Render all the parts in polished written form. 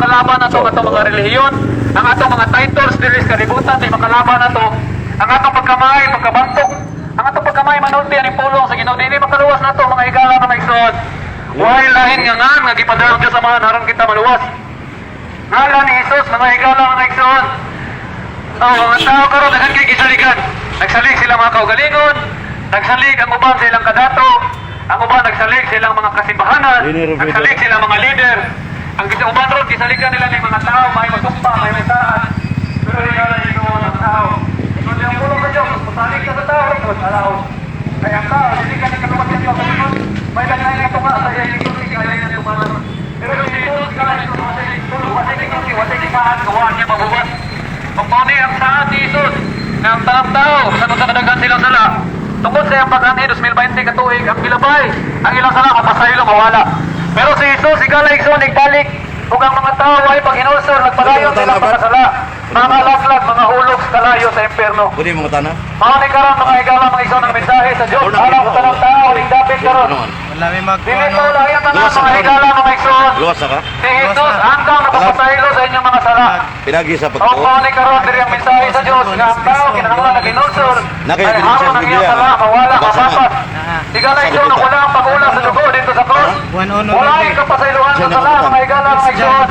makalaban nato ang atong mga relihiyon, ang atong mga titles diri sa kalibutan, di makalaban nato ang atong pagkamay, pagkabantok, ang atong pagkamay manulti aning pulong sa Ginoo, dili makaluwas nato, mga higala, mga igsoon. Way lahin nga ngan nga gipadala Diyos Amahan aron kita maluwas. Ngalan ni Jesus, mga higala, mga igsoon. Oh, ang tao karon daghan kay gisaligan. Nagsalig sila mga kaugalingon, nagsalig ang uban sa ilang kadato, ang uban nagsalig sa ilang mga kasimbahanan, nagsalig sila mga leader. Ang gisa uban ron gisaligan nila ning mga tao, may masumpa, may masaad. Pero higala igsoon, ang tao. Ingon ang pulong sa Diyos, musalig ka sa tao, ingon alaon. Kaya ang tao, dili ka ni kaluwasan sa kaugalingon, may lain nga tunga sa iyang gisulti kaya niya tumanon. Pero si Jesus, higala igsoon, wasay gisulti, wasay gisaad, gawa niya mabuwas. Kung mao ni ang saad ni Jesus, nga ang tanang tao, sa kung sa kadaghan silang sala, tungkol sa iyang pag-anhi 2020 ka tuig, ang gilabay, ang ilang sala, mapasaylo, mawala. Pero si Jesus, higala igsoon, nagbalik, ug ang mga tao ay paghinulsol, nagpadayon sa ilang pagkasala, mga laglag, mga hulog sa kalayo sa impyerno. Pwede mga tana? Mao ni karon, mga higala, mga igsoon, ang mensahe sa Dios alang sa tanang tao, ningdapit karon. Ano man? Wala may mag Dili pa ulahi ang tanan, Luwas mga ka. higala, mga igsoon. Luwas na ka? Si Jesus hanggang napapasaylo sa inyong mga sala. Pinagi sa O pagtuo. mao ni karon diri ang mensahe sa Dios nga ang tao kinahanglan naghinulsol. Nakaya Ay binigyan hamon sa ang iyang Biblia. sala, mawala, Basa na. mapapas. Higala igsoon, wala ang pag-ula sa dugo dito sa cross. 1-0. Wala ang kapasayloan sa sala, mga higala, mga igsoon.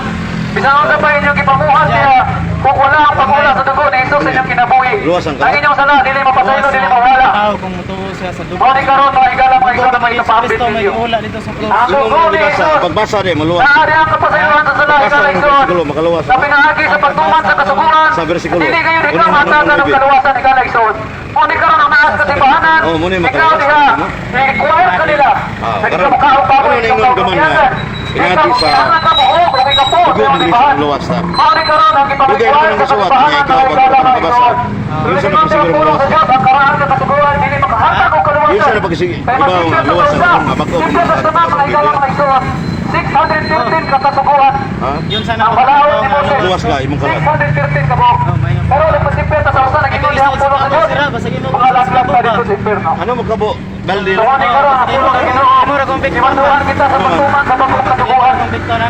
Bisan unsa pa inyong gipamuhat niya, kung wala ang pag-ula sa dugo ni Jesus sa inyong kinabuhi, Luwas ang ang inyong sala dili mapasaylo, dili mawala. Tao kung mutuo siya sa dugo. Mao ni karon, mga higala, mga igsoon, may ipapambit Kristo may ninyo. ula dito sa cross. Ang Yung dugo mga ni libasa, Jesus, pagbasa di, maluwas. naari ang kapasayloan sa sala, Pagbasa higala ng igsoon. bersikulo, makaluwas. Sa pinaagi sa pagtuman sa kasuguan, Sa bersikulo. dili kayo ikaw Unang hatagan ng 9. kaluwasan, higala igsoon. Mao ni karon ang naas kasimbahanan, Oh, muna yung ikaw makaluwas. diha, Ano? i-require ka nila. Ah, Sa karon- ikaw baboy, karon ikaw ingon ka man nga, kababayan. pinagi Ikaw, sa kinahanglan ka mo, o ikaw po, dugo sa ni Kristo simbahan. ang luwas ta. Mao ni karon ang Dugay gipa-require mo nang sa gisuwat, kasimbahanan nga ikaw ng higala, pag mga nakabasa. igsoon. Yun sa Pero nagpasiguro ang pulong maluwas. sa Diyos, ang karaan sa kasuguan, dili makahatag og kaluwasan. Yun sa napagsige- Kay iba ang masipyat sa luwas sa bansa, karon, mabag-o sipyat sa tanan, mga higala, mga igsoon. 613 ka kasuguan. Ha? Yun sana Ang balaod ni Moses. Luwas ka, imong kalat. 613 ka buok. Oh, may- Pero nagpasipyat sa usa nagitulih ang pulong sa Diyos. Sira, basag imo- Mga laglag pa dito sa impyerno. Ano mo kabo? Baldi. So, ani karon ang pulong ng Ginoo. Imo ra kong biktima. Imanduhan kita sa pagtuman sa bagong kasuguan.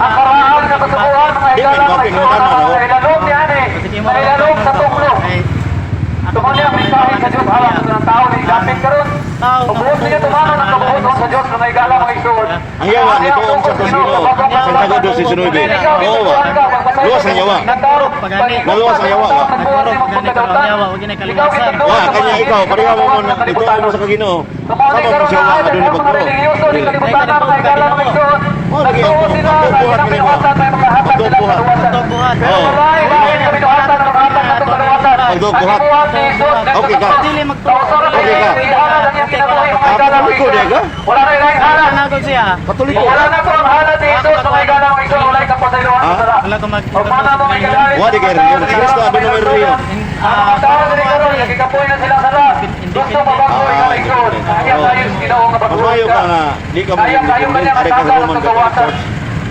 Ang karaan sa kasuguan, mga Di, higala, may mga bakit igsoon, mo tama, no? sa ilalom ni ani, sa ilalom sa tuklo. Tumuli ang mensahe sa Diyos alang sa tanang tao na igapit karon. Ubuot ninyo tumanon ang kabuoton sa Diyos, mga higala, mga igsoon. Ang yawa nito ang sa Ginoo. Santiago 2:19. Oo ba? Luwas ang yawa. Maluwas ang yawa ba? Wa kanya ikaw pareha mo mo ito mo sa Ginoo. Sama mo siya wa adunay pagtuo. Oh, lagi ang pagbuhat nila mo. Pagbuhat. Oh. Pagbuhat. Okay ka. Okay ka. Ah, Katoliko di ka? Wala na ilang halat. Tanagol siya. Katoliko. Wala na po ang halat ni Jesus, mga higala, mga igsoon, wala kapasayloan sa sala. Wala ko mag O mana mo may kagalit. Wa di kay reliyon. Si Kristo adunay may reliyon. Ang mga tao diri karon nagikapoy na sila sala. Gusto mabago Ah, ikaw igsoon. Kaya tayo sa Ginoo nga Mas baguhon mayo ka nga, di ka mo Kaya kayo independent, kanya ari ka sa matagal Roman sa Catholic gawasan. Church.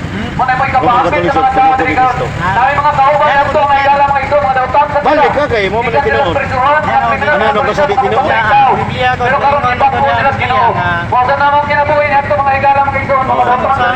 Manay mo Roman ikapaapit Catholic sa mga Church, tao tumutubo diri ni karon. Kristo. Dami mga kauban adto mga higala, mga igsoon, mga dautan sa sila. Balik ka kay mo man Gikan sila tinuod. prisuhan, mga kriminal, Ano, ano ka sa di tinuod? ikaw. Biblia ko, Pero karon ingon ibang ko nila sa Ginoo. nga. Wa sa namong kinabuhi niadto, mga higala, mga igsoon, mga dautan.